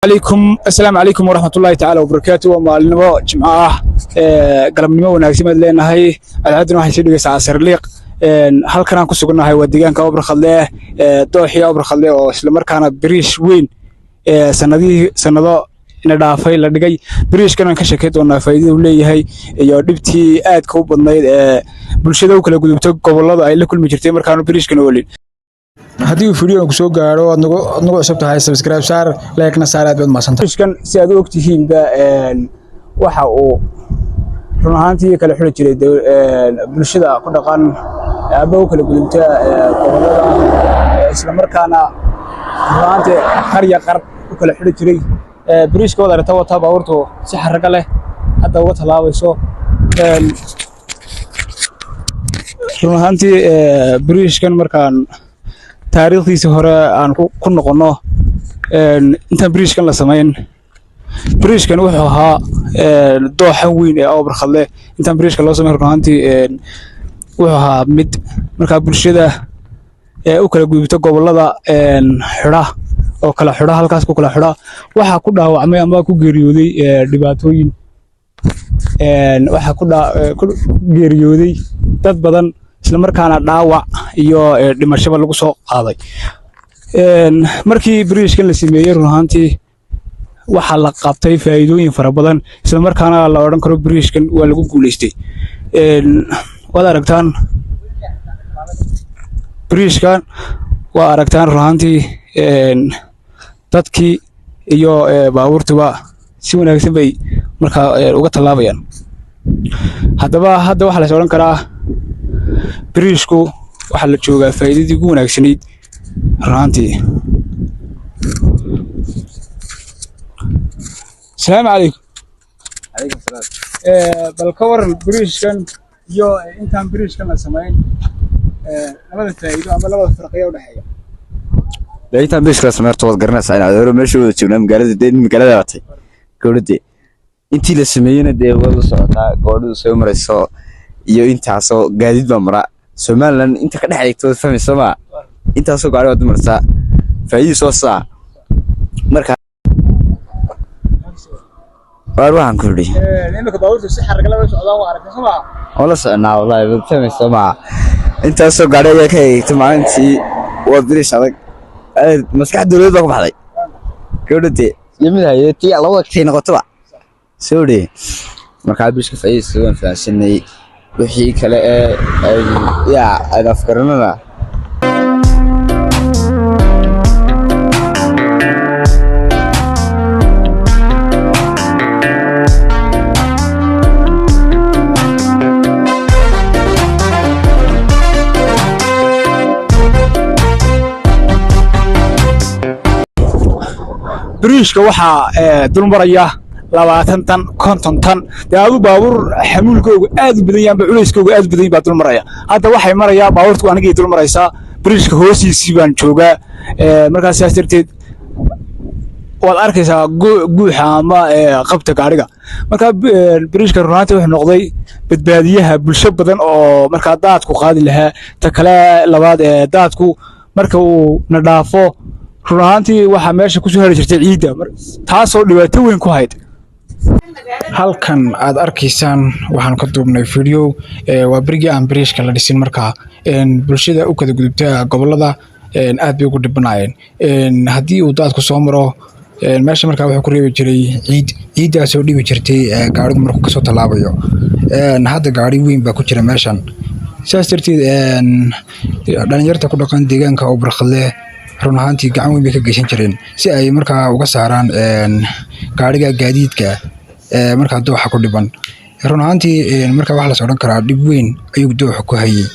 Alaykum assalaamu calaykum waraxmatullaahi tacaala wabarakaatu. Waa maalinimo Jimco ah, galabnimo wanaagsan baad leenahay. Alxaduna waxay sii dhigaysaa casarliiq. Halkan aan ku sugannahay waa deegaanka Obarkhadle, dooxii Obarkhadle, oo islamarkaana biriish weyn sanadihii sanado ina dhaafay la dhigay. Biriishkan aan ka sheekay doonaa faa'iidada uu leeyahay iyo dhibtii aadka u badnayd ee bulshada u kala gudubto gobollada ay la kulmi jirtay markaanu biriishkan oolin. Haddii uu video ku soo gaaro, aad nagu cusub tahay, subscribe saar, like na saar. Aad baad mahadsantahay. Biriishkan, si aad u ogtihiinba, waxa uu run ahaantii kala xuli jiray bulshada ku dhaqan ama u kala gudubta gobollada, islamarkaana run ahaantii qarya qar u kala xuli jiray. Biriishka wad aragta, wataa baabuurtu si xarago leh hadda uga tallaabayso. Run ahaantii biriishkan markaan taariikhdiisii hore aan ku noqonno, intaan biriishkan la samayn, biriishkan wuxuu ahaa dooxan weyn ee Obarkhadle. Intaan biriishka loo samayn, run ahaantii wuxuu ahaa mid markaa bulshada ee u kala gudubta gobollada xidha oo kala xidha, halkaas ku kala xidha. Waxaa ku dhaawacmay ama ku geeriyooday dhibaatooyin, waxaa ku geeriyooday dad badan, isla markaana dhaawac iyo dhimashaba lagu soo qaaday. Markii biriishkan la sameeyey, run ahaantii waxaa la qabtay faa'iidooyin fara badan, isla markaana la odhan karo biriishkan waa lagu guuleystay. Waad aragtaan biriishkan, waa aragtaan. Run ahaantii dadkii iyo baabuurtuba si wanaagsan bay markaa uga tallaabayaan. Haddaba hadda waxaa la is odhan karaa biriishku waxaa la joogaa faa'iidadii ugu wanaagsanayd run ahaantii. Asalaamu calaykum. Calaykum salaam. Bal ka waran biriishkan iyo intaan biriishkan la samayn, labada faa'iido ama labada farqiya u dhexeeya? Dee intaan biriishka la sameyn, horta waad garanaysaa in adeero meesha wada joognaa magaalada, dee magaalada batay gowladde. Intii la sameeyeyna dee waad la socotaa gabadhu soo marayso iyo intaasoo gaadiid baa mara Somaliland inta ka dhex eegto, waad fahmaysa maa, intaasoo gaari waad marsaa. Faa'iidii soo saa marka waar waxaan ku idhi. Imika baabuurtu si xaraga la socdaan, waa aragtay, soo maa? Waan la soconaa wallahi, waad fahmaysa maa, intaasoo gaari ayaa ka eegtay maalintii. Waa birish adag, maskax dowladeed baa ku baxday gabadha iyo mid haye tii labada tay noqotaba soo dhe. Markaa biriishka faa'iidadiisa waan fahansanay, wixii kale ee yaa aan afgaranana. Biriishka waxaa dul maraya 20 tan, 50 tan, dee adu baabuur xamuulkooga aad u badan yahay amba culayskooga aad u badan yahay baa dul maraya. Hadda waxay marayaa baabuurtu anigay dul maraysaa. Biriishka hoostiisii baan joogaa. Markaas sidaas darteed waad arkaysaa guuxa ama qabta gaariga. Marka biriishka runaantii wuxuu noqday badbaadiyaha bulsho badan oo markaa daadku qaadi lahaa. Ta kale labaad ee daadku marka uu na dhaafo, run ahaantii waxaa meesha kusoo hari jirtay ciidda, taasoo dhibaato weyn ku hayd. Halkan aad arkaysaan waxaan ka duubnay video. Waa berigii aan biriishka la dhisin. Markaa bulshada u kala gudubta gobolada aad bay ugu dhibanaayeen haddii uu daadku soo maro meesha. Markaa wuxuu ku reebi jiray ciid, ciiddaasoo dhibi jirtay gaarigu markuu kasoo tallaabayo. Hadda gaari weyn baa ku jira meeshan. Saas darteed dhalinyarta ku dhaqan deegaanka oo Barkhadle run ahaantii gacan weyn bay ka geysan jireen si ay markaa uga saaraan gaariga gaadiidka markaa dooxa ku dhiban. Run ahaantii markaa waxaa las odhan karaa dhib weyn ayuu dooxa ku hayay.